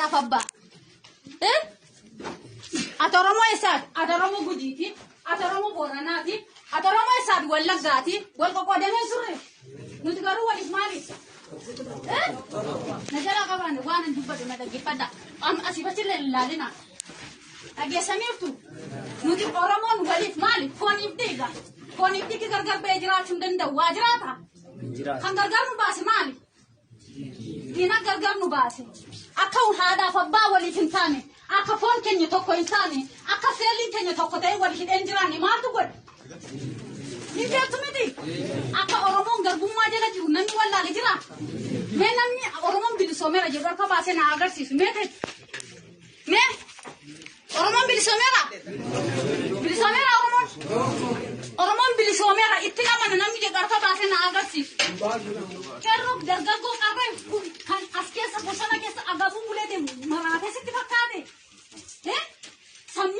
Haadhaaf abbaa. Eh? Ati Oromoo eessaati? Ati Oromoo Gujiiti. Ati Oromoo Booranaati. Ati Oromoo eessaati? Wallaggaati. Wal qoqqoodamee turre. Nuti garuu waliif maali? Eh? Na jalaa qabaan waan hin dubbadhu na dhaggeeffadha. Amma asii achillee hin ilaalina. Dhageessaniirtu. Nuti Oromoon waliif maali? Fooniif dhiiga. Fooniif dhiigi gargar ba'ee jiraachuu hin danda'u. Waa jiraata? Kan gargar nu baase maali? Diina gargar nu baase. Akka haadhaaf abbaa waliif hin taane, akka foon keenya tokko hin taane, akka seeliin keenya tokko ta'e wal hidheen jiraanne maaltu godhe? Ni beektu miti? Akka Oromoon garbummaa jala jiru namni wallaale jira? Mee namni Oromoon bilisoomeera jedhu harka baasee na agarsiisu. Mee ta'e? Mee? Oromoon bilisoomeera? Bilisoomeera Oromoon? Oromoon bilisoomeera itti amana namni jedhu harka baasee na agarsiisu. Qeerroo dargaggoo qarree.